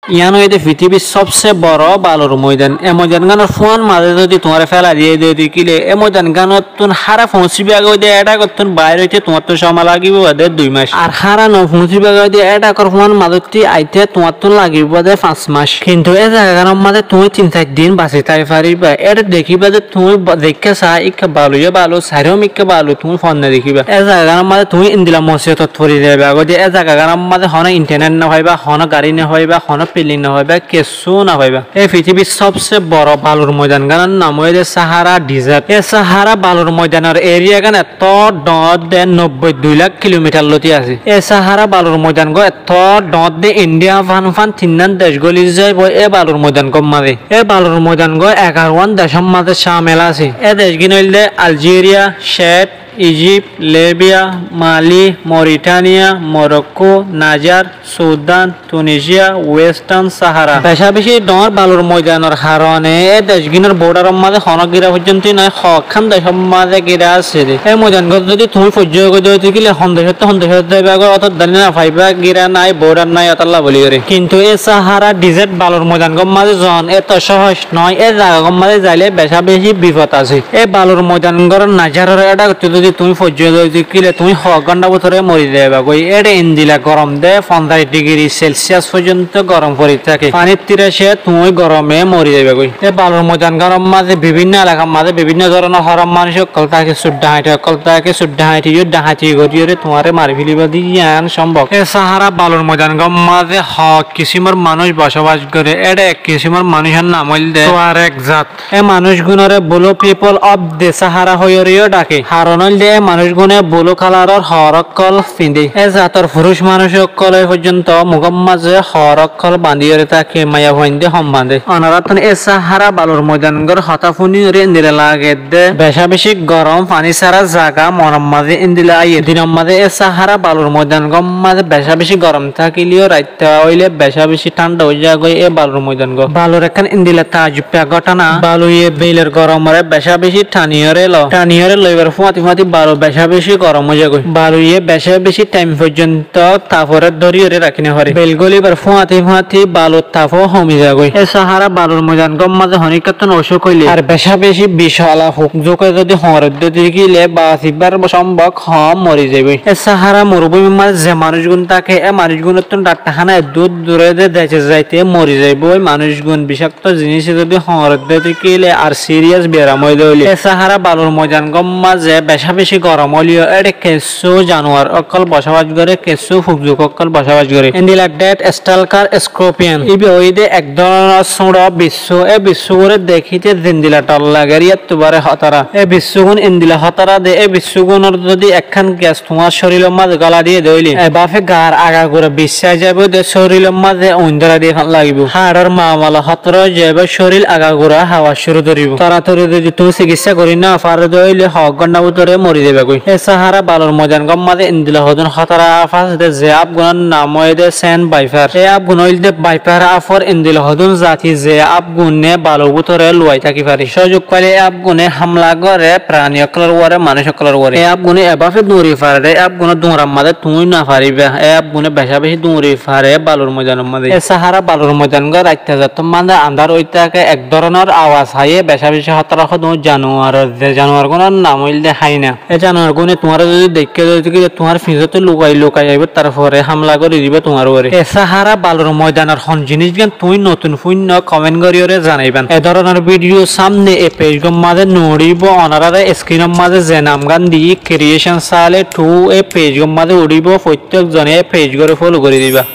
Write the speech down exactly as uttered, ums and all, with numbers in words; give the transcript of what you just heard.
Yián óilde fitibir sobse boro balur moidan. E moidangánor fúañr mazé zodi tuáñre félai diyé de dekíle, e moidangánottún hára foóñsibagói de, é dhákottún bair óite tuáñttún cómoi lagibóu de dui mac. Ar hára nofoóñsibagói de, é dhákor fúañr mazótti aite tuáñttún lagibóu de fañs mac. Kintu é zagagánor mazé tuñí tin sair din basi táki faribá. Éçe dekíba de tuñí ba-, zeikká saá íkka balu, yó balu, sairóm íkka balu, tuñí fonná dekíba. É zagagánor mazé tuñí endila musibotot fori zaibagói de, é zagagánor mazé honó intanet nofaibá, honó garí nofaibá, honó filing nofaibá, kessú nofaibá. É fitibir sobse boro balur moidangánor nam óilde Sahara Desert. É Sahara balur moidanor eriyagán ettór dhoóñr de nobboi dui lak kilomitar lóti asé. É Sahara balur moidangán ettór dhoóñr de Indiya fán fán tinnán dec góli zaibói é balur moidangán mazé. É balur moidangán egaruwán decór mazé cámil asé. É decgín óilde Aljeriya, Ced, Ijip, Lebiya, Mali, Moritaniya, Morokkó, Najar, Sudan, Tunisiya, Western Sahara. Becá-becí dhoóñr balur moidanor harone é decgínor bodharor mazé honó gíra foijjonto nái, hoókkán decór mazé gíra asé de. É moidangán zodi tuñí foijjó goi de dekíle hon decóttu hon decót zaibagói ótot dali nofaibá, gíra nái, bodhar nái, ótolla bóli gorí. Kintu é Sahara Desert balur moidangán mazé zon éto cóhoc noó, é zagagán mazé zaile becá-becí bifot asé. É balur moidangánor nazaror é dhákottú zodi tuñí foijjó de dekíle tuñí hoó gónthar bútore mori zaibagói. Éçe endila gorom de, fonzaic dhigiri Selsiyas foijjonto gorom fori táke. Fanir tirase tuñí gorome mori zaibagói. É balur moidangánor mazé bibinno elakar mazé bibinno dóronor hóram manúic ókkol táke, sur dhahañti ókkol táke, sur dhahañti yó dhahañti goríyore tuáñre mari félaibo de yián cómbok. É Sahara balur moidangánor mazé hoó kisimor manúic bosobas goré. Éçe ek kisimor manúicor nam óilde Tuareg zat. É manúicgúnore Blue People of the Sahara hoiyóre yó dhake. Haron óilde é manúicgúne bulu kalaror hoor ókkol fiñdé. É zator furúc manúic ókkole foijjonto mugór mazé hoor ókkol bañdíyore táke, maiyafuain de hom bañdé. Onoráttun é Sahara balur moidangánor hotá fúniyore endila lage de becá-becí gorom, faní sára zaga monor mazé endila aiyér. Dinor mazé é Sahara balur moidangánor mazé becá-becí gorom tákileyó rait Te óile becá-becí thánda ói zagói é balur moidangán. Balur ekkán endila taajjub góthona. Baluye beilor goromoré becá-becí thaniyóre lo. Thaniyóre loibar fúañti-fúañti balu becá-becí gorom ói zagói. Baluye becá-becí thaim foijjonto taforé dóriyóre rakí nofaré. Beil gólibar fúañti-fúañti balur tafó homi zagói. É Sahara balur moidangán mazé honíkkattún ocúk óile ar becá-becí bicola fuk zúke zodi hoñroddé dekíle basibar cómbok hoóm mori zaibói. É Sahara morubúmir mazé ze manúicgún táke, é manúicgúnottún dhákthahana eddúr duré de, dece zaite mori zaibói manúicgún. Bicákto ziníce zodi hoñroddé dekíle ar siriyas biyaram óile óile. É Sahara balur moidangán mazé becá-becí gorom óileyó éçe kessú januar ókkol bosobas goré, kessú fukzuk ókkol bosobas goré. Endila Death Stalker Scorpion. Íba óilde ek dóronor súñço bissú. É bissúgúre dekíte zendila dhor lager yáttu baré hótara. É bissúgún endila hótara de, é bissúgúnor zodi ekkán ges tuáñr córilor mazé góla diyé de óile, e báfe gaar agagura bissái zaibóu de, córilor mazé uin dórai diyé fán lagibóu. Hañçor mamala hótara ói zaibóu, córil agagura háwa cúru dóribou. Toratori zodi tuñí sikissá gorí nofaró de óile hoó gónthar bútore mori zaibagói. É Sahara balur moidangán mazé endila hodún hótara aaf asé de, ze aafgúnor nam óilde Sand Viper. É aafgún óilde Viper aafor endila hodún zati, ze aafgúne balur bútore luwai táki faré. Cúzuk faile é aafgúne hámla goré prani ókkolor uore, manúic ókkolor uore. É aafgúne e báfe duñri faré de, é aafgúnor duñrar mazé tuñí nofaribá. É aafgúne becá-becí duñri faré balur moidanor mazé. É Sahara balur moidangán raitta zattór mazé andár ói táke, ek dóronor awas háiye becá-becí hótara hodún januar, ze januargúnor nam óilde haina. É januargúne tuáñre zodi deikké de óile tuáñr fiñsóttu lukai-lukai aibóu, tarfore hámla gorí dibóu tuáñr uore. É Sahara balur moidanor hon zinícgán tuñí notun fúinno comment goríyore zanaibán. E dóronor vídiyo sámne e pejgór mazé nuçíbou, onoráre eskrinor mazé ze namgán diyí Creation Sale two, e pejgór mazé uçíbou, foittók zone e pejgóre fólo gorí diba.